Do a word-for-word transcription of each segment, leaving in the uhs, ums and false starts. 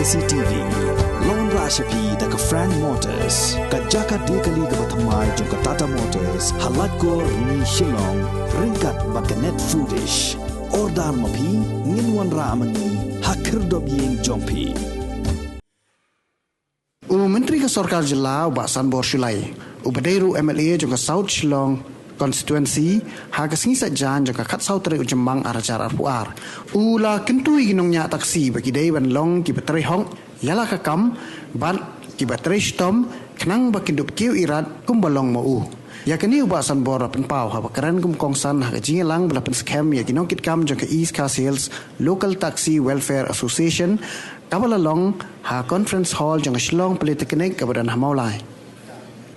C T V. Long ra sha phi da ka Frank Motors, ka jaka die kali kaba thymmai jong ka Tata Motors, ha Laitkor, Rni, Shillong, ryngkat bad ka Net Foodish. Order ma phi, ngin wanrah ma ngi ha khyrdop ïing jong phi. U Myntri ka Sorkar Jylla, u Bah Sanbor Shullai, uba dei ruh M L A jong ka South Shillong Constituency, ha ka sngi Saitjaiñ jong ka khatsaw tarik u Jymmang arhajar arphew ar, u la kyntu ïa ki nongñiah taxi ba ki dei ban long kiba trei hok ïa la ka kam bad kiba trei shitom, khnang ba kin dup kiew irat kumba long ma u. Ïa kane u Bah Sanbor la pynpaw haba kren kum u kongsan ha ka jingïalang ba la pynskhem ïa ki nongkitkam jong ka East Khasi Hills Local Taxi Welfare Association, kaba la long ha Conference Hall jong ka Shillong Polytechnic kaba don ha Mawlai.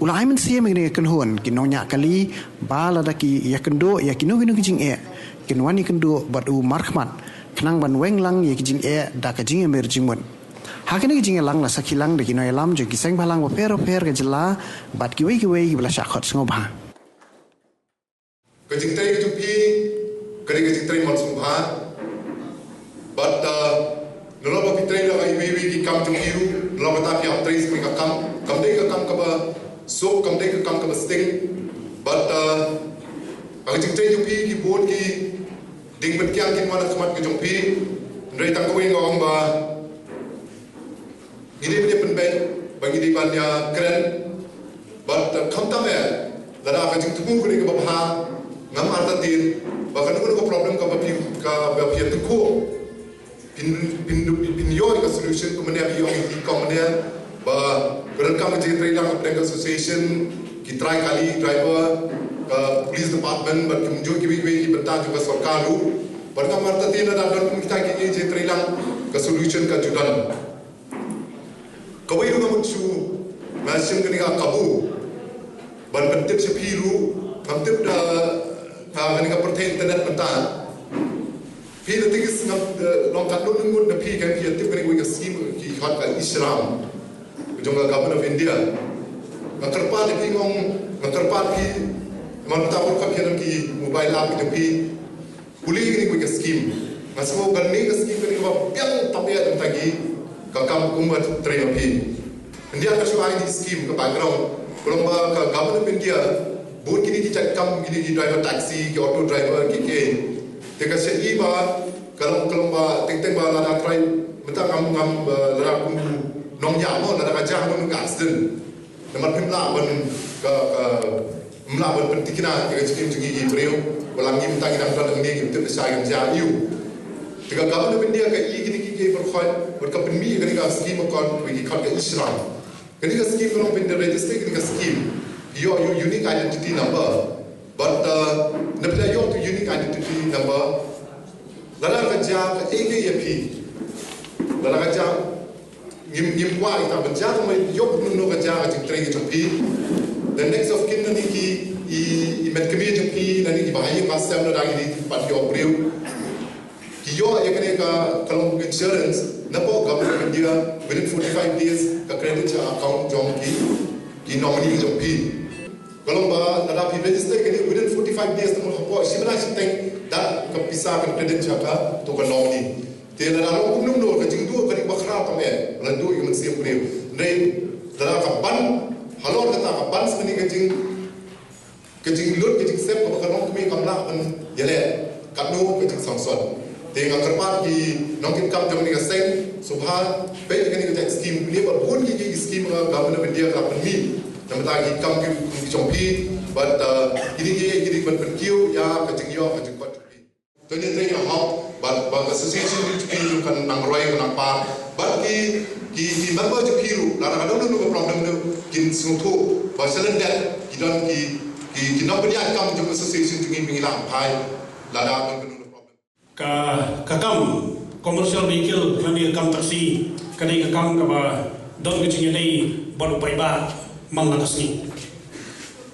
U la ai mynsiem ïa kane ka kynhun ki nongñiah kali ba lada ki ïakynduh ïa kino kino ki jingeh, kin wan ïakynduh bad u markhmat, khnang ban weng lang ïa ki jingeh da ka jingïamir jingmut. Ha kane ka jingïalang la sakhi lang da ki nongïalam jong ki seng bhalang bapher bapher ka jylla bad kiwei kiwei kiba la shah khot sngewbha. Ka jingtrei ka jong phi ka dei ka jingtrei mon sngewbha. Bad, uh, nalor ba phi trei da ka iwei iwei ki kam jong phi ruh, nalor kata phi hap trei sngewbha ka kam. Kam dei ka kam kaba suk, kam dei ka kam kaba sting. Bad, uh, ka jingtrei jong phi, ki bun ki dieng bad kiang kin wan ha khmat ka jong phi. Hynrei tang kawei nga ong ba ngi dei ban ïa pynbeit, ba ngi dei ban ïa kren. Bad, uh, khamtam eh, lada ka jingthmu ka dei kaba bha, ngam artatien ba kano kano ka problem kaba phi, kaba phi ïa tyngkhuh, phin, phin, phin, phin ïoh ïa ka solution. Kumne phi ïoh ïa ka, kumne ba ka donkam ka jingtreilang hapdeng ka association, ki trai kali, driver, ka police department bad kumjuh kiwei kiwei ki bynta jong ka sorkar ruh. Bad ngam artatien lada don kum kita ki jingtreilang, ka solution ka ju don. Kawei ruh nga mut shu, nga shim kane ka kabu ban pyntip sha phi ruh, ngam tip da, da kane ka pyrthei internet mynta. Phi, the thing is, ngam, eh, long katno ngut na phi kan phi tip kane kawei ka scheme ki khot ka e-Shram, jong ka Government of India. Nga kyrpad ïa phi, ngong, nga kyrpad phi, man mynta por ka phi don ki mobile app ki jong phi. Pule ïa kane kawei ka scheme. Nga sngew kane ka scheme kane kaba biang tam ïa, tang ki ka kam kum ba trei ma phi. India ka shu ai kine ki scheme, ka background ka long ba ka Government of India, bun kine ki jait kam, kine ki driver taxi, ki auto driver, ki, ki, te ka shu i ba ka long, ka long ba teng teng ba lada trai, mynta ngam, ngam, ba lada kum nongñiah mo, lada ka jia mo, ka accident. Namar phim lah ban ka, ka, phim lah ban pynthikna ïa ka jingim jong ngi ki briew. Wat la ngi mynta ngi dang don hangne, ngim tip lashai kan jia aiu. Te ka Government of India ka i kine ki, ki baroh khoit, bad ka pynmih ïa kane ka scheme account, kawei ki khot ka e-Shram. Kane ka scheme ka long phin register kane ka scheme, ïoh ïa u unique identity number. Bad, uh, na phi la ïoh u unique identity number, lada ka jia kaei kaei ïa phi, lada ka jia, ngim, ngim kwah ita ban jia, kumba ïoh kumno ka jia ka jingtrei ka jong phi. The next of kin, lane ki, i, i met kmie jong phi, lane ki bahaïing bahasem, lada ngi dei pat ïoh briew, ki ïoh ïa kane ka, ka long insurance napoh Government of India. Within forty-five days ka credit sha account jong ki, ki nominee jong phi. Ka long ba lada phi register kane within forty-five days, te mo hapoh shi bnai shiteng, da ka pisa kan credit sha kato ka nominee. Te lada long kumno kumno, ka jingduh ka dei ba khraw tam eh, lada duh ïa ka mynsiem briew. Hynrei lada ka ban, halor kata ka ban sa kane ka jing, ka jinglut, ka jingsep kaba ka longkmie kam lah ban ïaleh katno ka jingsanction. Te nga kyrpad ki nongkitkam jong kane ka seng, sngewbha peit ïa kane ka jait scheme, kane bad bun ki, ki scheme ka Government of India ka pynmih na bynta ki kam ki, ki jong phi, bad, uh, kine ki, kine ban pynkiew ïa ka jingïoh ka jingkot jong phi. To ngin trei ïa hok, bad, bad ka association jong phi ruh kan nang roi kan nang par. Bad ki, ki, ki member jong phi ruh, lada ka don kano ka problem ruh, kin sngewthuh ba sha lyndet ki don ki, ki, ki nongpynïaid kam jong ka association jong ngi, ba ngin lah ban phai lada ka don kano ka problem. Ka, ka kam commercial vehicle, lane ka kam taxi, ka dei ka kam kaba don ka jingïadei bad u paidbah man la ka sngi.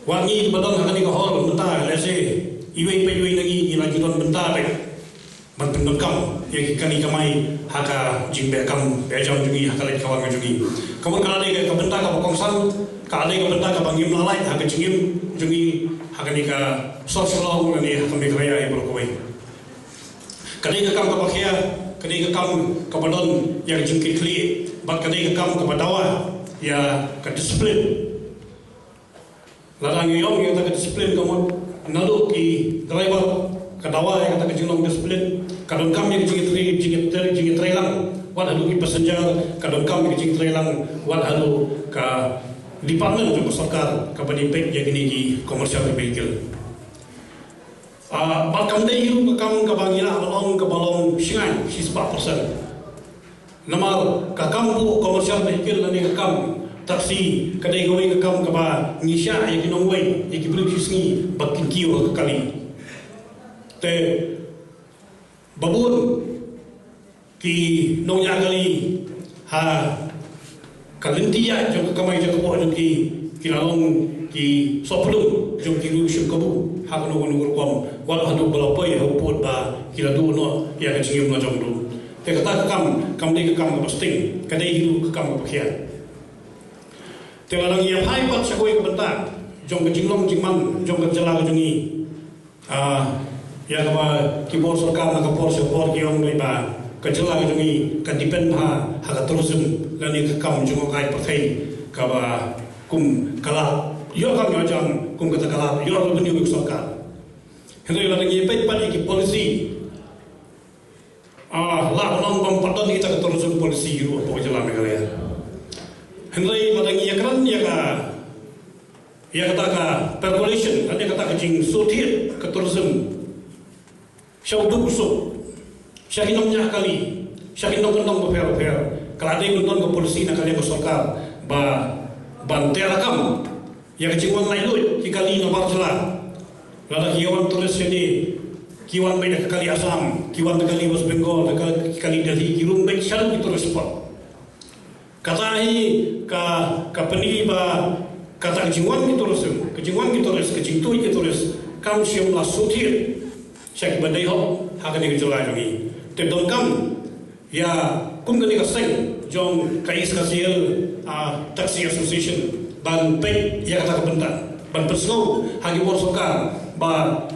Wat ngi kiba don ha kane ka hall mynta, lehse iwei pa iwei na ngi ngi la ju don bynta beit ban pyndonkam ïa ki kani kamai ha ka jingbeh kam beh jam jong ngi, ha ka leit ka wan ka jong ngi. Ka mut ka la dei ka bynta kaba kongsan, ka la dei ka bynta kaba ngim lah lait ha ka jingim jong ngi ha kane ka sor Shillong lane ha ka Meghalaya baroh kawei. Ka dei ka kam kaba khia, Ka dei ka kam kaba don ïa ka jingkitkhlieh bad ka dei ka kam kaba dawa ïa ka disiplin. Lada ngi ïoh ïa kata ka disiplin ka mut naduh ki driver ka dawa ïa kata ka jinglong disiplin, ka donkam ïa ka jingïatrei, jingïatrei, jingïatreilang wat haduh ki passenger, ka donkam ïa ka jingïatreilang wat haduh ka department jong ka sorkar kaba dei peit ïa kine ki commercial vehicle. Ah, bad kam dei hi ruh ka kam kaba ngi lah ban ong kaba long shngaiñ shispah percent. Namar ka kam buh commercial vehicle lane ka kam taxi ka dei kawei ka kam kaba ngi shah ïa ki nongwei, ïa ki briew ki sngi ba kin kiew ha ka kali. Te ba bun ki nongñiah kali ha ka lynti ïaid jong ka kamai jong ka kpoh jong ki, ki la long ki sohpdung jong ki riew shim kabu ha kano kano ka rukom, wat haduh ba la poi ha u pud ba ki la duh noh ïa ka jingim la jong duh. Te kata ka kam kam dei ka kam kaba sting, ka dei hi ruh ka kam kaba khia. Te lada ngi ïa phai pat sha kawei ka bynta jong ka jinglong jingman jong ka jylla ka jong ngi. Ah, ïa kaba ki bor sorkar na ka por sha ka por ki ong ba ka jylla ka jong ngi ka depend bha ha ka tourism lane ka kam jngohkai pyrthei kaba kum ka lad ïoh kam ïoh jam, kum kata ka lad ïoh revenue ka sorkar. Hynrei lada ngi peit pat ïa ki policy, ah, lah ban ong bym pat don ïa kata ka tourism policy ruh hapoh ka jylla Meghalaya. Hynrei lada ngi ïakren ïa ka, ïa kata ka percolation, lane ïa kata ka jingsngewthied ka tourism sha u duk u suk, sha ki nongñiah kali, sha ki nongkyndong bapher bapher, ka la dei ban don ka policy na ka liang ka sorkar ba ban teh lakam ïa ka jingwan laitluid ki kali nabar jylla. Lada ki wan tourist shane, ki wan beit da ka kali Assam, ki wan da ka kali West Bengal, da ka kali Delhi, ki rung beit shaduh ki tourist spot. Kata hi ka, ka pyni ba kata ka jingwan ki tourist, ka jingwan ki tourist, ka jingtuid ki tourist kam shym la sngewthied sha kiba dei hok ha kane ka jylla jong ngi. Te donkam ïa kum kane ka seng jong ka East Khasi Hills, ah, Taxi Association ban peit ïa kata ka bynta, ban pynsngew ha ki bor sorkar ba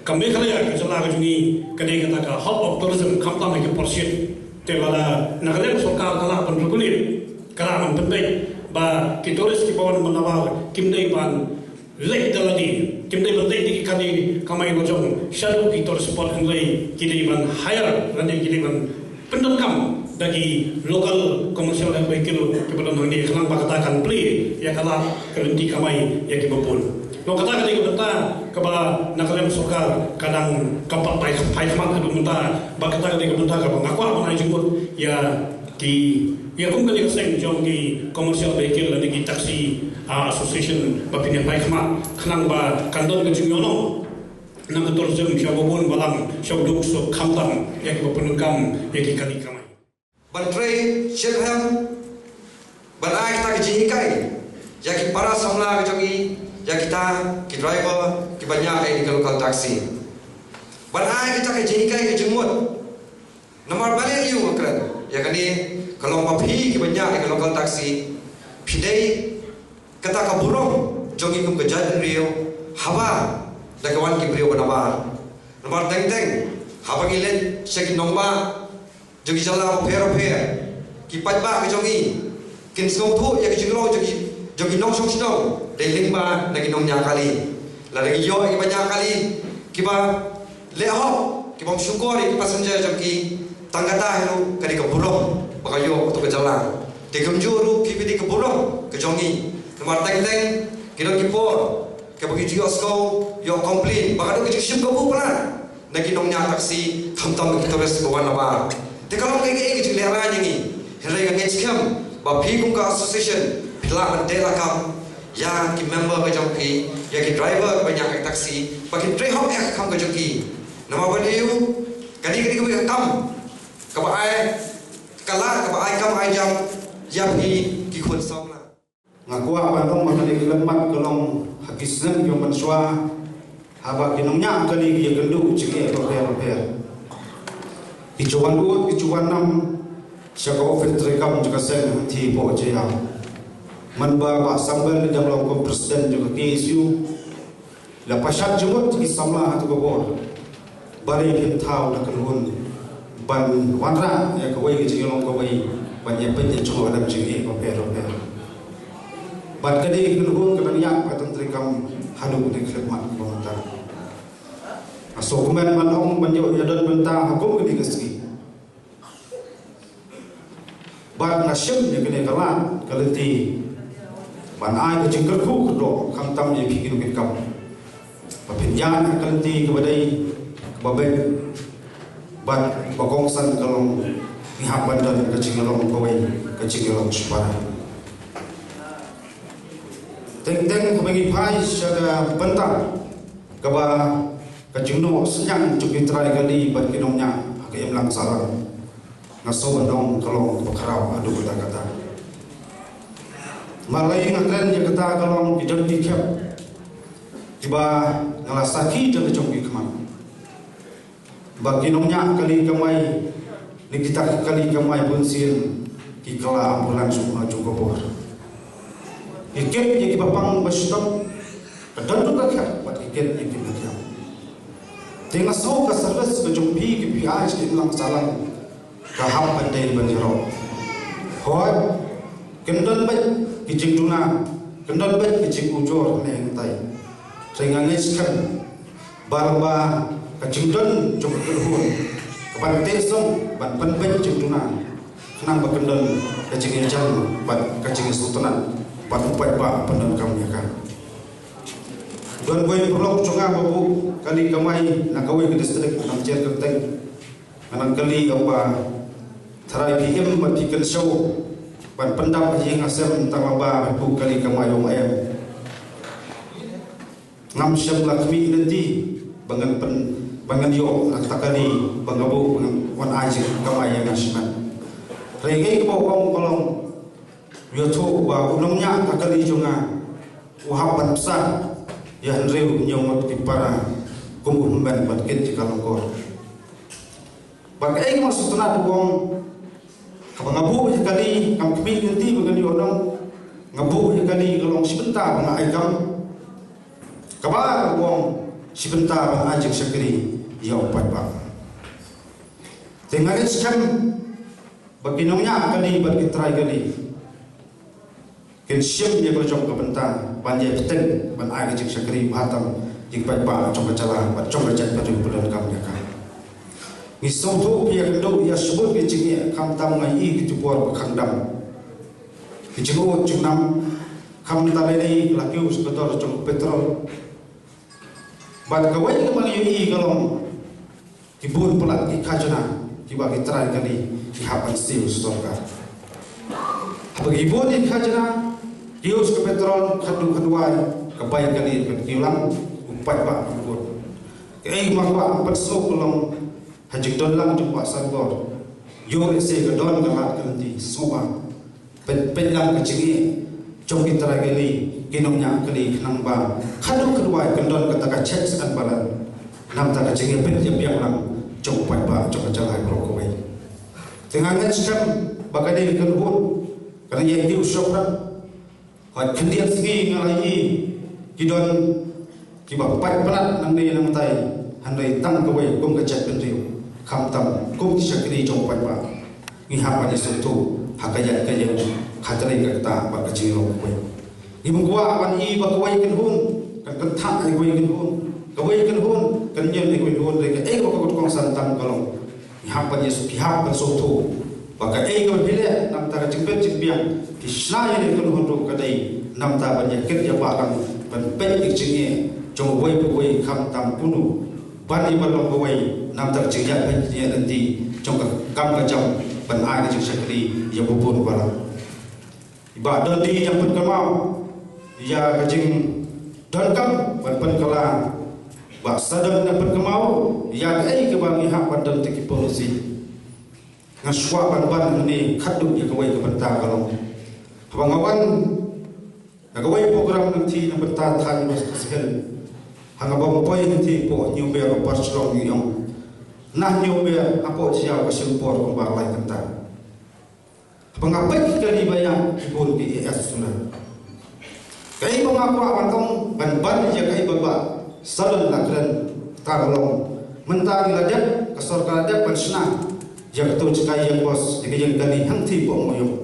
ka Meghalaya ka jylla ka jong ngi ka dei kata ka hub of tourism khamtam ha ki por shit. Te lada na ka liang sorkar ka lah ban regulate, ka lah ban pynbeit ba ki tourist kiba wan nabar kim dei ban leit da lade, kim dei ban leit da ki kali kamai lajong shaduh ki tourist spot, hynrei ki dei ban hire lane ki dei ban pyndonkam da ki local commercial vehicle kiba don hangne, khnang ba kata kan plie ïa ka lad ka lynti kamai ïa kiba bun. Long kata ka dei ka bynta kaba na ka liang sorkar ka dang, ka pat phai, phai khmat haduh mynta, ba kata ka dei ka bynta kaba nga kwah ban ai jingmut ïa ki, ïa kum kane ka seng jong ki commercial vehicle lane ki taxi, ah, association ba phin ïa phai khmat khnang ba kan don ka jingïohnong na ka tourism sha u ba bun balang, sha u duk suk khamtam ïa kiba pyndonkam ïa ki kali kamai. Ban trei shitrhem, ban ai kita ki jinghikai ïa ki para samla ka jong ngi, ïa kita ki driver kiba ñiah ïa ki local taxi. Ban ai kita ki jinghikai ki jingmut. Namar balei ïa u nga kren ïa kane, ka long ba phi kiba ñiah ïa ki local taxi, phi dei kata ka burom jong ngi kum ka jaitbynriew haba da ka wan ki briew ba nabar. Namar teng teng haba ngi leit sha ki nongbah jong ki jylla bapher bapher, ki paidbah ka jong ngi kin sngewthuh ïa ka jinglong jong ki, jong ki nongshong shnong dei lyngba na ki nongñiah kali. Lada ngi ïoh ïa kiba ñiah kali kiba leh hok, ki bym shukor ïa ki passenger jong ki, tang kata hi ruh ka dei ka burom ba ka ïoh kato ka jylla. Te kumjuh ruh kiba dei ka burom ka jong ngi. Namar teng teng ki don ki por kaba ki ju ïohsngew, ïoh complain ba ka don ka jingshim kabu palat na ki nongñiah taxi khamtam ki tourist ba wan nabar. Te ka long kaei kaei ka jinglehrain ïa ngi. Hynrei nga ngeit skhem ba phi kum ka association phi lah ban teh lakam ïa ki member ka jong phi, ïa ki driver ba ñiah ka taxi, ba kin trei hok ïa ka kam ka jong ki. Namar ba dei u, ka dei, ka dei kawei ka kam kaba ai, ka lad kaba ai kam ai jam ïa phi ki khun samla. Nga kwah ban ong ba kane ka lyndet ka long ha ki snem ki wan mynshuwa, haba ki nongñiah kali ki ïakynduh jingeh bapher bapher. Ki ju wan ud, ki ju wan nam sha ka office treikam jong ka seng hangtei hapoh Jaïaw. Mynba Bah Sambel u dang long kum president jong ka K S U, la pynshad jingmut ki samla ha kato ka por. Balei phin thaw da kynhun ban wanrah ïa kawei ka jinglong kawei ban ïa peit ïa jong u lem jingeh bapher bapher. Bad ka dei ka kynhun ka dang ïap ka tang treikam haduh ka dei khlem mat ka bynta. Nga sngewkmen ban ong ban ïoh ïa don bynta ha kum ka dei ka sngi. Bad nga shim ïa kane ka lad ka lynti ban ai ka jingkyrkhu kyrdoh khamtam ïa phi ki nongkitkam. Ba phin ïaid ha ka lynti kaba dei kaba beit bad ba kongsan ka long ngi hap ban don ka jinglong kawei ka jinglong shipara. Teng teng kaba ngi phai sha ka bynta kaba ka jingnoh synñiang jong ki trai kali bad ki nongñiah ha ka imlang sahlang. Nga sngewbha ban ong ka long kaba khraw haduh katta katta. Balei nga kren ïa kata ka long ki don ki khep kiba nga la sakhi da ka jong ki khmat. Ba ki nongñiah kali kamai ne kita ki kali kamai bunsien ki kylla ambulance sha jong ka bor. Ki kit ïa kiba pang ba shitom ka don ruh ka khep bad ki kit ïa kiba thiang. Te nga sngew ka service ka jong phi ki phi ai sha ki imlang sahlang ka hap ban dei ban ïaroh. Hooid, kan don beit ki jingduna, kan don beit ki jingujor ne hangtai. Te nga ngeit skhem ba lyngba ka jingdon jong ka kynhun ka ban teh song ban pynbeit jingduna khnang ba kan don ka jingïajan bad ka jingïasngewtynnat bad u paidbah pyndonkam ïa ka. Don wei u paralok jong nga ba buh kali kamai na kawei ka district na Mawjong Kyrteng. Nga nang kylli ïa u ba tharai phi im bad phi kynshew ban pyndap ha ïing ha sem tang lyngba ban buh kali kamai, u ong em. Ngam shym la khmih lynti ba ngan pyn ba ngan ïoh na kata kali ba nga buh ba ngan wan ai jingkamai ïa nga shimet. Hynrei kaei kaba u ong ka long, u ïathuh ba u nongñiah ka kali jong nga u hap ban pynbeit ïa hynriew hynñiew ngut ki para kum u hynmen ban kit ïa ka longkor. Ba kaei kaba sngewtynnat u ong, kaba nga buh ïa kali, kam khmih lynti ba ngan ïoh nong, nga buh ïa kali ka long shi bynta ba nga ai kam. Kaba u ong shi bynta ba nga ai jingshakri ïa u paidbah. Te nga ngeit skhem ba ki nongñiah kali bad ki trai kali kin shim ïa ka jong ka bynta ban ïai bteng ban ai ka jingshakri ba tam ïa ki paidbah jong ka jylla bad jong ka jaitbynriew ba pyndonkam ïa ka. Ngi sngewthuh ïa ka dei ïa shibun ki jingeh khamtam ngi ïohi ki por ba khang dam. Ki jingud jingnam khamtam lei lei la kiew sha ka dor jong ka petrol. Bad kawei kaba ngi ïohi ka long ki bun palat ki khajna kiba ki trai kali ki hap ban siew sha sorkar. Haba ki bun ki khajna ki use ka petrol khadduh khadwai ka bai kali ka kiew lang u paidbah u bun. Kaei ma kwah ban sngewthuh ka long ha jingdon lang jong u Bah Sarbor. Ïoh lehse ka don ka lad ka lynti sngewbha peit, peit lang ka jingeh jong ki trai kali, ki nongñiah kali khnang ba khadduh khadwai kan don kata ka checks and balance. Namar ka jingeh peit ïa biang lang jong u paidbah jong ka jylla baroh kawei. Te nga ngeit skhem ba ka dei ka kynhun ka dang ïa kiew shaphrang. Hooid, khyndiat sngi nga la ïohi ki don kiba pait palat nangne nangtai, hynrei tang kawei kum ka jaitbynriew, khamtam kum ki shakri jong u paidbah. Ngi hap ban ïasngewthuh ha ka ïaid ka ïeng, ha kane ka kata bad ka jinglong kawei. Ngim kwah ban ïohi ba kawei ka kynhun kan kynthah ïa kawei ka kynhun, kawei ka kynhun kan ñion ïa kawei ka kynhun, hynrei kaei kaba ka kongsan tam ka long. Ngi hap ban ïa, ngi hap ban sngewthuh ba kaei kaba phi leh, namar ka jingbit jingbiang phi shna ïa ka kynhun ruh ka dei namar ban ïa kit ïa ba lang, ban peit ïa ka jingeh jong uwei pa uwei khamtam uno, ban ïa ban long kawei namar ka jingïaid peit ïa lynti jong ka kam ka jam ban ai ka jingshakri ïa ba bun ba lang. Ba don dei ïa pynkynmaw ïa ka jingdonkam ban pynkylla, ba sa don ïa pynkynmaw ïa kaei kaba ngi hap ban don te ki policy. Nga shu kwah ban ban hangne khatduh ïa kawei ka bynta ka long, haba nga wan na kawei program na ka thaiñ na bynta thaiñ West Khasi Hills, ha nga bam poi hangne hapoh New Bear, Upper Shillong, New York. Na New Bear hapoh Jaiaw ka shim por kumba lai kynta. Haba nga peit ki kali ba ïa ki bun ki A S suda. Kaei ba nga kwah ban ong ban ban ïa kaei ba Bah Salon la kren, ka long mynta ngi la dep, ka sorkar la dep ban shna Ïa kato jaka ïa bos ïa ka ïing kali hangtei bong mo ïong.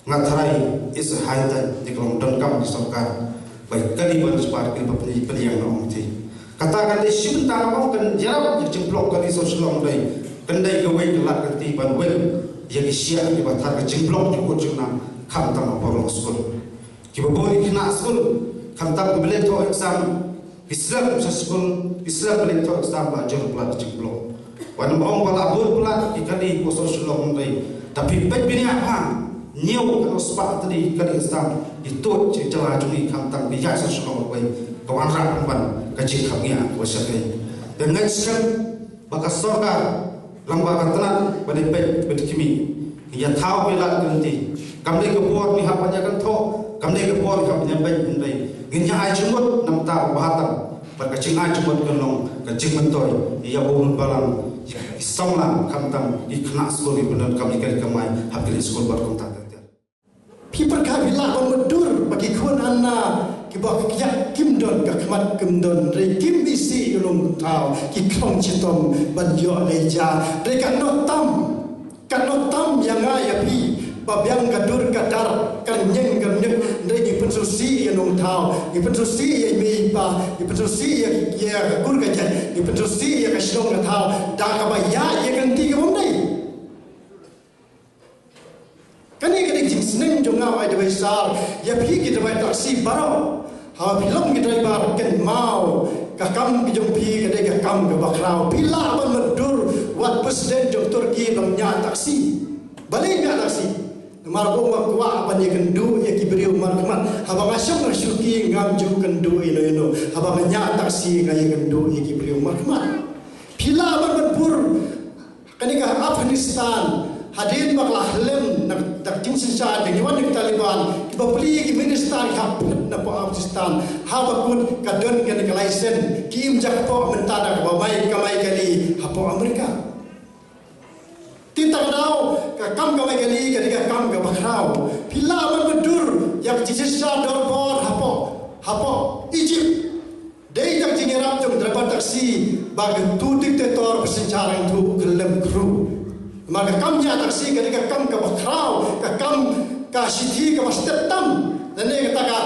Nga trai is high time ïa ka long donkam ïa sorkar. Bai kali ban spar kali ba pynïaid pynïang na ong ti. Kata kan dei shi bynta nga ong kan ïarap ïa ka jingblok kali sor Shillong dei. Kan dei kawei ka lad kan ti ban wen ïa ki shiah kiba thar ka jingblok jingkut jingnam khamtam ha por long skul. Kiba bun ki khynnah skul khamtam kiba leit thoh exam, ki slem sha skul, ki slem ba leit thoh exam ba jur palat ka jingblok. Wat nym ong ba la bun palat ki kali ko sor Shillong hynrei da phi peit bniah pha ñiew ka spah tylli ki kali exam ki tuid sha jylla jong ngi khamtam ki ïaid sor Shillong wei ka wanrah pynban ka jingkhapngiah kaba shakri. Te ngeit skhem ba ka sorkar lyngba ka tnat ba dei peit ba dei khmih, ngi ïa thaw ki lad ki lynti. Kam dei ka por ngi hap ban ïa kynthoh, kam dei ka por ngi hap ban ïa peit hynrei ngin ïa ai jingmut na bynta u bha tam. Bad ka jingai jingmut kan long ka jingmyntoi ïa u balang, ïa ki samla khamtam ki khynnah skul kiba pyndonkam ïa ka kamai ha ki leit skul bad kumta ter ter. Phi pyrkhat phi lah ban mutdur ba ki khun ana kiba kiad kim don ka khmat kim don, hynrei kim isih ïa u nongthaw, ki khlong chitom ban ïoh leit ja. Hynrei katno tam, katno tam ïa nga ïa phi ba biang ka dur ka dar, ka rynïeng ka rynïeng, hynrei ngi pynsngewsih ïa u nongthaw, ngi pynsngewsih ïa i mei i pa, ngi pynsngewsih ïa, ïa ka kur ka jait, ngi pynsngewsih ïa ka shnong ka thaw da kaba ïaid ïa ka lynti kaba ym dei. Kane ka dei ka jingsneng jong nga, ai dawai sar ïa phi ki dawai taksi baroh. Haba phi long ki driver, kynmaw ka kam ka jong phi ka dei ka kam kaba khraw. Phi lah ban mutdur wat president jong Turkey ban ñiah taksi. Balei ñiah taksi? Namar ba u kwah ban ïakynduh ïa ki briew markhmat. Haba nga shong nga shuki ngam ju kynduh ïano ïano. Haba nga ñiah taksi nga ïakynduh ïa ki briew markhmat. Phi lah ban mutdur kane ka Afghanistan, hadien ba ka la hlem na ka jingsynshar jong ki wan ki Taliban, kiba plie ki minister ki hap na pdeng Afghanistan, haba kut ka don kane ka license, ki im ja hapoh mynta da kaba mai kamai kali hapoh Amerika. Te tang daw ka kam kamai kali ka dei ka kam kaba khraw. Phi lah ban mutdur ïa ka jingsynshar dorbar hapoh, hapoh Egypt. Dei tang jingïarap jong driver taksi ba ka tu dictator ba synshar hangtu u khyllem khru. Namar ka kam ñiah taksi ka dei ka kam kaba khraw, ka kam ka shithi kaba stet tam. Lane kata ka,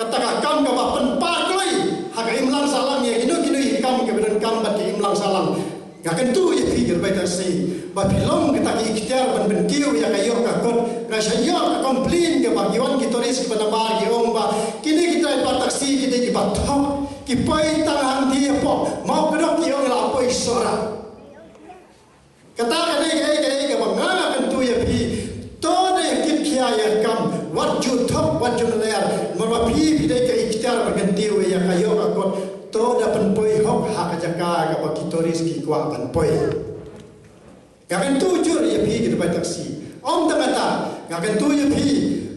kata ka kam kaba pynpar kloi ha ka imlang sahlang ïa kino kino ki kam kiba donkam bad ka imlang sahlang. Nga kyntu ïa phi ki driver taksi ba phi long kata ki iktiar ban pynkiew ïa ka ïoh ka kot. Nga shu ïoh ka complain kaba ki wan ki tourist kiba nabar ki ong ba kine ki driver taksi ki dei kiba thok. Ki poi tang hangtei hapoh Mawkdok ki ong la poi Sohra. Kata ka dei kaei kaei kaba nga nga kyntu ïa phi. To da ïa kit khia ïa ka kam, wat ju thok wat ju ler. Namar ba phi phi dei ka iktiar ba kyntiew ïa ka ïoh ka kot. To da pynpoi hok ha ka jaka kaba ki tourist ki kwah ban poi. Nga kyntu jur ïa phi ki driver taksi. Ym tang kata, nga kyntu ïa phi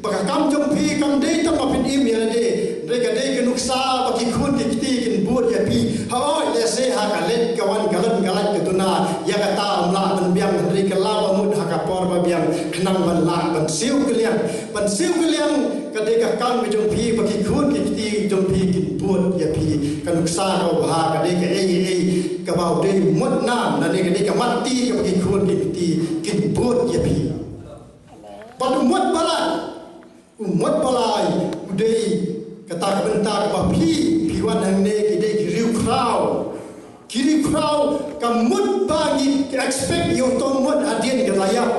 ba ka kam jong phi kam dei tang ba phin im ïa lade. Hynrei ka dei ka nuksa ba ki khun ki kti kin bud ïa phi. Hooid, lehse ha ka leit ka wan ka lon ka lait ka duna ïa kata ym lah ban biang, hynrei ka lah ba mut ha ka por ba biang khnang ban lah ban siew kylliang. Ban siew kylliang ka dei ka kam ka jong phi ba ki khun ki kti jong phi kin bud ïa phi. Ka nuksa kaba bha ka dei kaei kaei kaba u dei mut nam, lane ka dei ka matti kaba ki khun ki kti kin bud ïa phi. Bad u mut ba lai, u mut ba lai u dei kata ka bynta kaba phi, phi wan hangne ki dei ki riewkhraw. Ki riewkhraw ka mut ba ngi expect ïa u to mut hadien ka la ïap.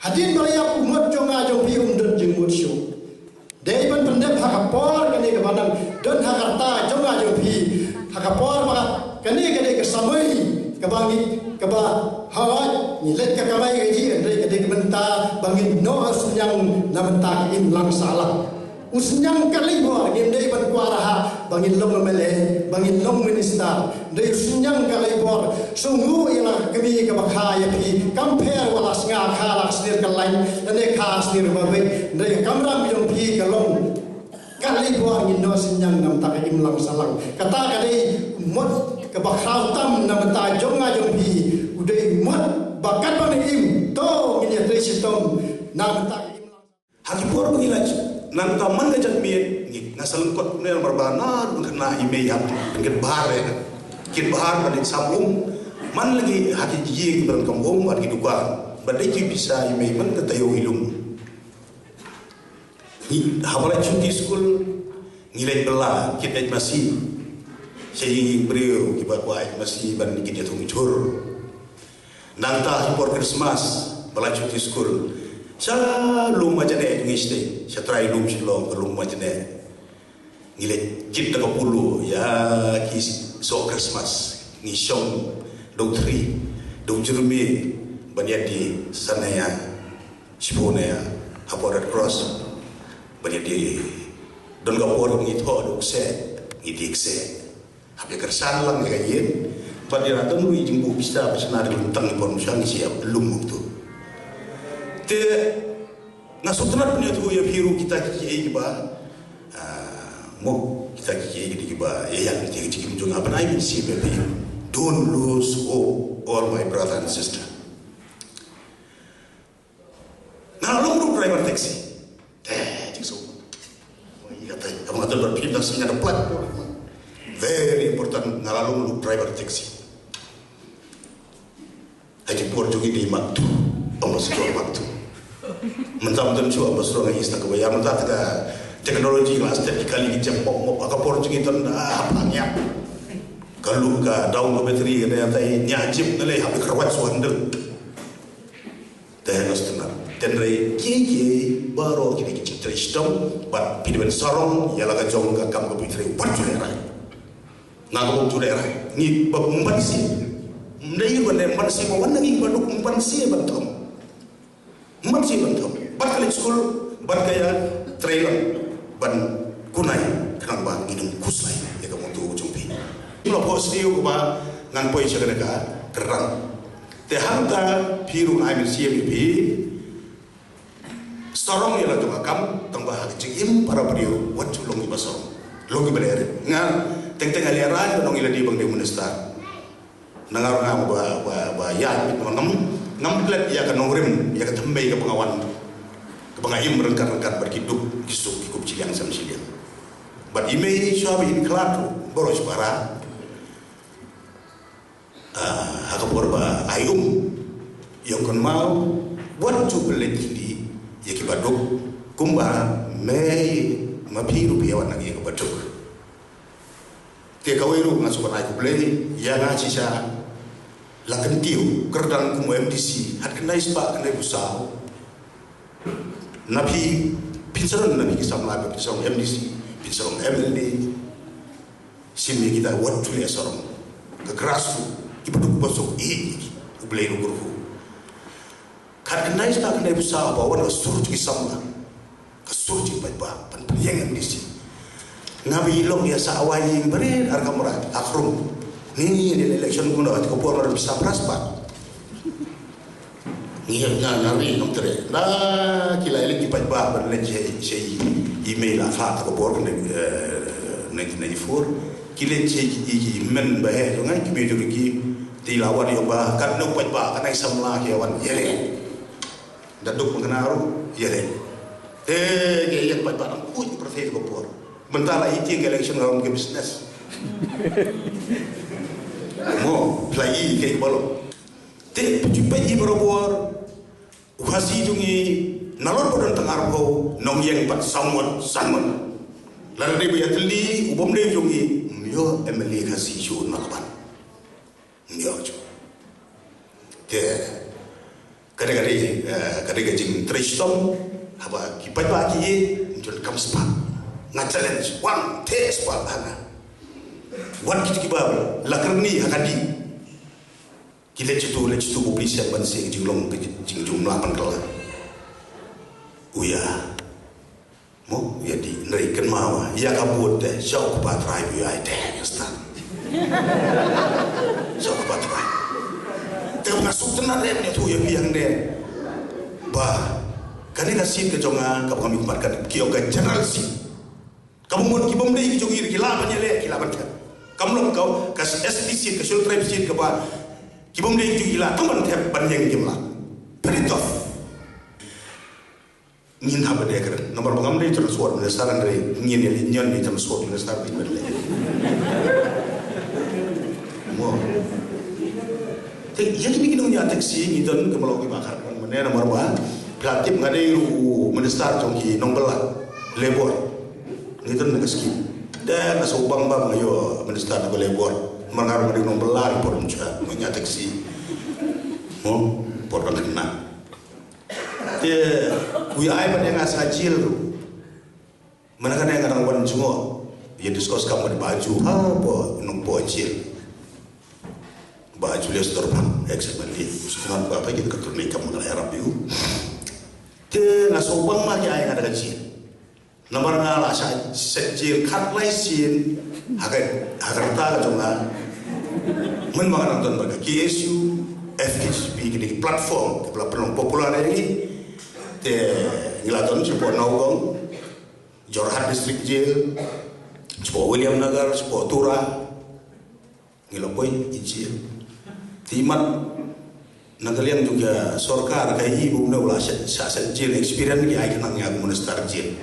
Hadien ba la ïap u mut jong nga jong phi um don jingmut shuh. Dei ban pyndep ha ka por kane kaba nang don ha ka rta jong nga jong phi. Ha ka por ba kane ka dei ka samoi kaba ngi kaba hawai ngi leit ka kamai ka ji, hynrei ka dei ka bynta ba ngin noh synñiang na bynta ka imlang sahlang. U synñiang ka lei bor, ngim dei ban kwah raha ba ngin long M L A, ba ngin long minister. Dei u synñiang ka lei bor, sngewnguh ïa la ka kmie kaba kha ïa phi, kam pher wat la snga kha la ka snier ka lain, lane kha snier ba beit. Dei ka kamram jong phi ka long ka lei bor ngin noh synñiang na bynta ka imlang sahlang. Kata ka dei mut kaba khraw tam na bynta jong nga jong phi, u dei mut ba katba ngi im to ngin ïatrei shitom na bynta ka imlang. Ha ki por ba ngi la nangta man ka janmiet ngi nga sa lyngkot ne namar ba naduh khynnah i mei hap pynkhih bhar re. Khih bhar ba dei sam um. Man la ki ha ki ïing ki ba donkam um bad ki dukan, bad dei ki pisa i mei man ka taïew i lum. Ngi haba la shuti skul, ngi leit bylla kit leit masi sha ïing briew kiba kwah leit masi ban kit ïathung jhur. Nangta ha por Krismas ba la shuti skul, sha lum Majneh ngi sdei, sha trai lum Shillong ka lum Majneh. Ngi leit kit da ka polo ïa ki soh Krismas. Ngi shong da u thri, da u jyrmi, ban ïadie san hajar, shiphew hajar ha por Red Cross. Ban ïadie, don ka por ngi thoh da u kseh, ngi die kseh. Haba kyrshan lang ïa ka ïing, bad ïa la don ruh i jingbuh pisa ba shna da ka lyntang i por mynshwa ngi shu ïa lum hangto. Te nga sngewtynnat pynïathuh ïa phi ruh kita ki kiei kiba, ah, mo, kita ki kiei kiba ïa ïa ki kiei kiba jong nga ban ai mynsiem ïa phi. Don't lose hope, all my brother and sister. Nga la long ruh driver taxi. Te jingsuk. Ïa kata, kaba nga don bad phi, nga sngew nga da platform. Very important, nga la long ruh driver taxi. Ha ki por jong ngi dei Mark two, Ambassador Mark two. Mynta mynta shu Ambassador nga ïa sta kaba ïa mynta ka technology ka la step ki kali ki jam mop mop. Ha ka por jong ngi don, ah, hap ngiap. Ka luh ka down ka battery ka dei tai nia jip na lei hap ka rawat su handle. Te nga sngewtynnat. Te hynrei kiei kiei baroh kine ki jingtrei shitom bad phi dei ban sarong ïa la ka jong ka kam ka phi trei wat ju lehrai. Nga ka bym ju lehrai. Ngi ba ym ban siew. Ym dei ban leh ban siew ba wan na ngi ba duk ym ban siew ban thom. Ym ban siew ban thom. Bad ka leit skul bad ka ïa trei lang ban kunai khnang ba ngin ym khuslai ïa ka mawtawei jong phi. Ngi la phohsniew kaba ngan poi sha kane ka kyrdan. Te hangta phi ruh ai mynsiem ïa phi. Sarong ïa la jong ka kam tang ba ha ka jingim para briew wat ju long kiba sarong. Long kiba lehrain. Nga teng teng nga lehrain ba nong ïa la dei ba nga dei minister. Na nga ruh nga ba ba ba ïa ngam ngam klet ïa ka nongrim ïa ka thymmei kaba nga wan. Kaba nga im ryngkat ryngkat bad ki duk ki suk ki kup shiliang sem shiliang. Bad i mei shuwa ba in khlad ruh baroh shi para. Ah, ha ka por ba ai um ïa u kynmaw wat ju pynleit khyndiat ïa kiba duk kumba mei ma phi ruh phi ïa wan na ngi ïa kiba duk. Te kawei ruh nga sngewbha ai khublei ïa nga shisha la kyntiew kyrdan kum u M D C hatkhyndai spah khyndaiphew saw. Na phi phin sarong na phi ki samla phin sarong M D C phin sarong M L A. Sim ïa kita wat ju leh sarong. Ka grassroot kiba duk ba suk ïa ki U Blei ruh kyrkhu. Khatkhyndai spah khyndaiphew saw ba wan ka sur jong ki samla. Ka sur jong ki paidbah ban pynïeng M D C. Nga ba i long ïa sa awai ïing barit ar kamra ha Krum. Ni ni election kumno ka por mar pisa pras ba. Ngi nga nga ri ngam treh. Na ki la elek ki paidbah ban leit sha sha i mei la fa ka por ne nineteen ninety-four. Ki leit sha i men ba he jong ngai ki mei jong ki ti la wan ïa ba kat ne paidbah ka nai samla ki wan ïa le. Da duk pynkhana ruh ïa le. Te ki ïa paidbah nang kuit pyrthei ka por. Mynta la i tieng election ka ram ki business. Mo la i ke balo. Te pynjupet i barabor u Khasi jong ngi nalor ba don tang arphew nongïeng pat sanwat sanwat. Lada dei ba ïatylli u bym dei jong ngi ym ïoh M L A Khasi shuh na ka ban. Ym ïoh shuh. Te ka dei ka dei eh, ka dei ka jingtrei shitom haba ki paidbah ki ïeit ym ju donkam spah. Nga challenge wan te spah hana. Wat kit kiba la kyrni ha ka dih. Ki leit sha tu leit sha tu ba phi shem ban seh ka jinglong ka jingjum la pynkylla. U ïa mo u ïa dih hynrei kynmaw ïa ka vote te sha u kpa trai u ïa te ïa stad. Sha u kpa trai. Te nga suk tynat re ïa tu ïa phi hangne ba kane ka seat ka jong nga kaba nga mihpat ka ki ong ka general seat. Ka bym mut ki bym dei ki jong ngi ki lah ban ïaleh ki lah ban thep. Kam long ka ka S T seat ka Scheduled Tribe seat kaba ki bym dei ki jong ngi lah tang ban thep ban ïeng kim lah. Very tough. Ngin hap ban ïakren namar ba ngam dei transport minister hynrei ngin ïaleh ñion dei transport minister dei ban leh. Mo. Te ïa kine ki nongñiah taxi ngi don ki ba long ki ba khat kan mane namar ba phi la tip nga dei ruh u minister jong ki nongbylla labor. Ngi don na ka skim. Te nga sngewbang ba nga ïoh minister na ka labor. Namar nga ruh nga dei nongbylla ki por mynta nongñiah taxi. Mo por kan kena. Te u ïa ai pat ïa nga sa jail ruh. Mynta kane nga dang wan jngoh ïa discuss kam bad Bah Ju ha Bah Nongpoh jail. Bah Julius Dorphang, ex M L A. Sngewbha ba phi kit ka tur ni kam nga ïarap ïa u. Te nga sngewbang ma ki ai nga da ka jail. Namar nga la shah set jail khatlai sien ha ka, ha ka rta ka jong nga. Mynba nga dang don bad ka K S U, F K J P, kine ki platform ki ba la pynlong popular ïa ngi. Te ngi la don shapoh Nowgong, Jorhat District Jail, shapoh Williamnagar, shapoh Tura. Ngi la poi i jail. Te i mat na ka liang jong ka sorkar ka i bun na u la shah, shah set jail, experience ki ai ka nang ïa ka minister jail.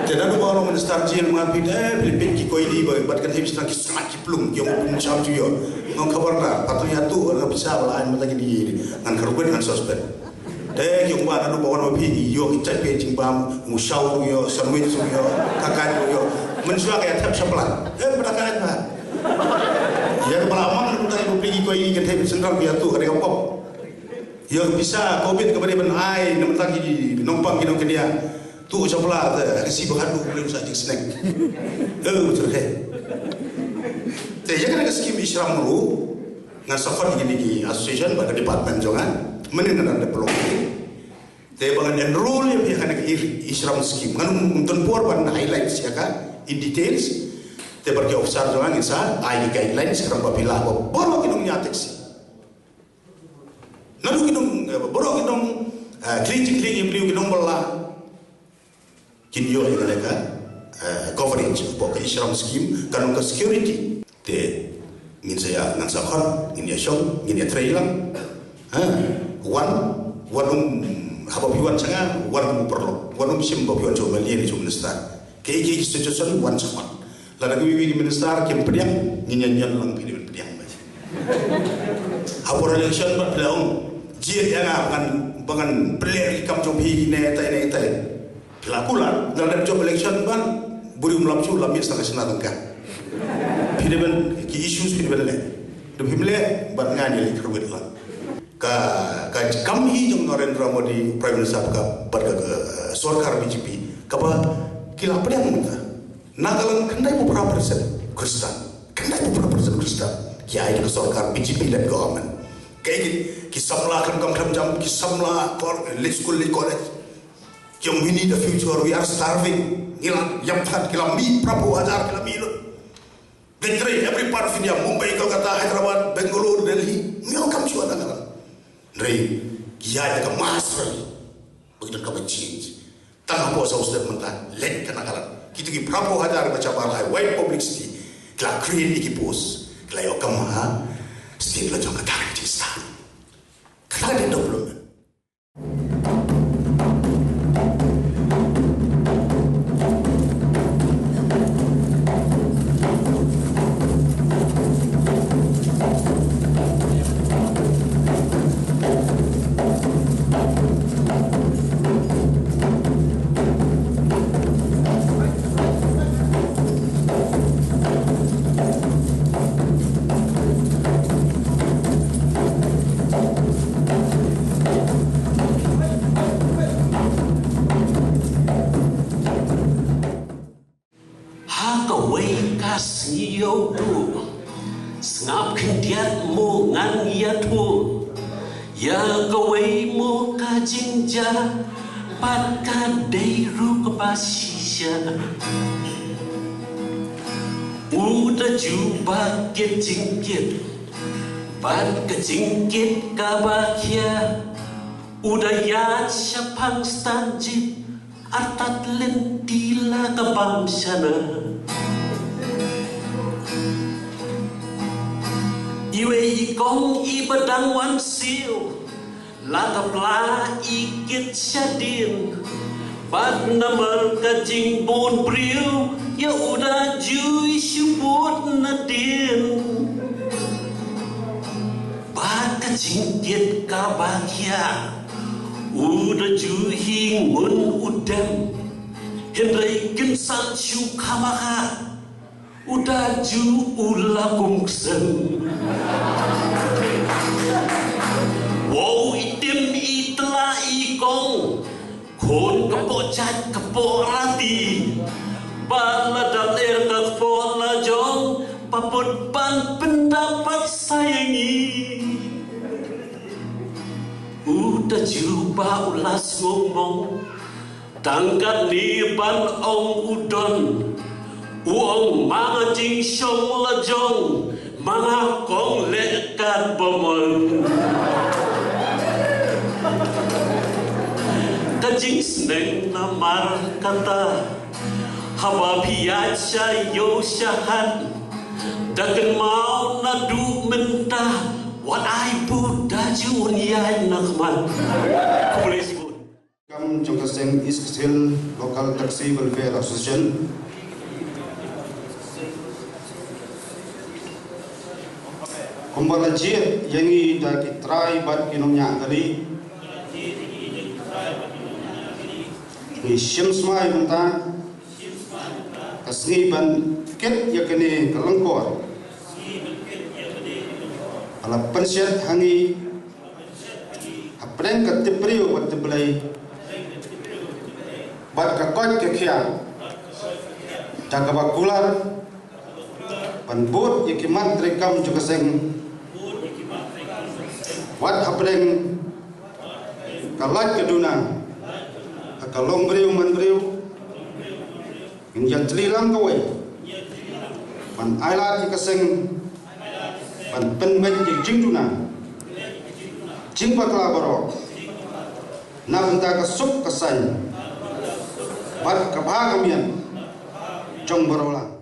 Te naduh ba u long minister jail ma phi te phi peit ki koidi ba bad kan hip sna ki sna ki plum ki ong plum sham ju ïoh. Ngam khabar na pat ïa tu na pisa ba la ai mynta ki di ngan kyrpad ngan suspend. Te ki ong ba naduh ba wan ma phi ngi ïoh ki chai phi jingbam, ngu shaw ruh ïoh, sandwich ruh ïoh, ka kai ruh ïoh. Mynshuwa ka ïa thep shapla. Eh, mynta ka ïa ba. Ïa ka ba la mang mynta ïa phi ki koi ki thep central ïa tu ka dei ka pop. Ïa ka pisa covid ka ba dei ban ai na mynta ki nongpang ki nongkyndiah. Tu shapla te ka si ba ka du ka lem sa jingsneng. Eh, betul ke. Te ïa ka dei ka skim i shram ruh. Ngan sa khot ïa kine ki association bad ka department jong nga. Mynnin ngan da pelong. Te ba ngan enroll ïa phi ha kane ka i, i shram scheme. Ngan ym don por ban highlight ïa ka in details. Te bad ki officer jong nga ngin sa ai ki guidelines khnang ba phi lah ba baroh ki nongñiah taxi. Naduh ki nong, eh, baroh ki nong, eh, khlei jingkhlei ïa briew ki nongbylla. Kin ïoh ïa kane ka, eh, coverage hapoh ka i shram scheme, ka long ka security. Te ngin sa ïa, ngan sa khot, ngin ïa shong, ngin ïa trei lang. Ha, wan, wan um, haba phi wan sha nga, wan um paralok, wan um shim ba phi wan sha u M L A ne sha u minister. Kaei kaei ki situation wan sa khot. Lada kiwei kiwei ki minister kim pdiang, ngin ïa ñion lang phi dei ban pdiang. Haba election bad phi la ong, jied ïa nga ba ngan, ba ngan pynleh ïa ki kam jong phi ne tai ne tai. Phi la kular, nga la dep jop election ban, buri um lap shu, lap miet sa ka shna tang ka. Phi dei ban, ki issues phi dei ban leh. Dei phim leh, bad nga ngi leh kyrwit la. Ka, ka kam hi jong Narendra Modi, Prime Minister ka, bad ka, ka, sorkar B J P, kaba ki la pdiang mynta. Nagaland khyndai phew phra percent Khristan. Khyndai phew phra percent Khristan. Ki ai da ka sorkar B J P led government. Kaei ki, ki samla khlem kam khlem jam, ki samla kol, leit skul leit college. Ki ong, "We need a future, we are starving." Ngi la ïap than, ki la mih phra phew hajar, ki la mih lut. Ngi trei every part of India, Mumbai, Kolkata, Hyderabad, Bangalore, Delhi. Ngi ong kam shuwa Nagaland. Trei, ki ïaid da ka mass rally. Ba ki don kaba change. Tang hapoh South State mynta, leit ka Nagaland. Kito ki phra phew hajar ba shabar ha white publicity. Ki la create ïa ki post. Ki la ïoh kam ha state la jong kata ka jingstar. Kata ka dei development. Ha kawei ka sngi ïa u duh, sngap khyndiat mo ngan ïathuh. Ïa kawei mo ka jingjia, bad ka dei ruh kaba shisha. U da ju ba kit jingkit, bad ka jingkit kaba khia. U da ïaid shaphang stan jeep, artat lynti la ka bam shana. Iwei i kong i ba dang wan siew, la ka pla i kit shadien. Bad namar ka jingbun briew, ïa u da ju i shu bud nadien. Ba Ka jingkit kaba khia u da ju hi ngun u dem, hynrei kynsan shu khamaha u da ju u la kum ksem. Wow, i tim i tla i kong, khun ka poh jait ka poh rati, ba la dap er ka poh la jong, ba put ban pyndapat sa ïa ngi. U da ju ba u la sngewmong, tang katne ban ong u don, u ong ma nga jingshong la jong, ma nga kong leh kat ba mon. Ka jingsneng namar kata, haba phi ïaid sha ïew sha hat, da kynmaw naduh mynta, wat ai bud da ju un ïaid na khmat. Khublei shibun. Kam jong ka seng East Khasi Hills Local Taxi Welfare Association. Kumba la jied ïa ngi da ki trai bad ki nongñiah kali, ngi shim smai mynta ka sngi ban kit ïa kane ka lyngkor. Ka la pynshet ha ngi hapdeng ka tip briew bad tip Blei, bad ka koit ka khiah, da kaba kular ban bud ïa ki mat treikam jong ka seng. Wat hapdeng ka lait ka duna, ha ka long briew man briew, ngin ïa tli lang kawei ban ailad ïa ka seng, ban pynbeit ïa ka jingduna jingbakla baroh, na bynta ka suk ka saiñ bad ka bha ka miat jong baroh lang.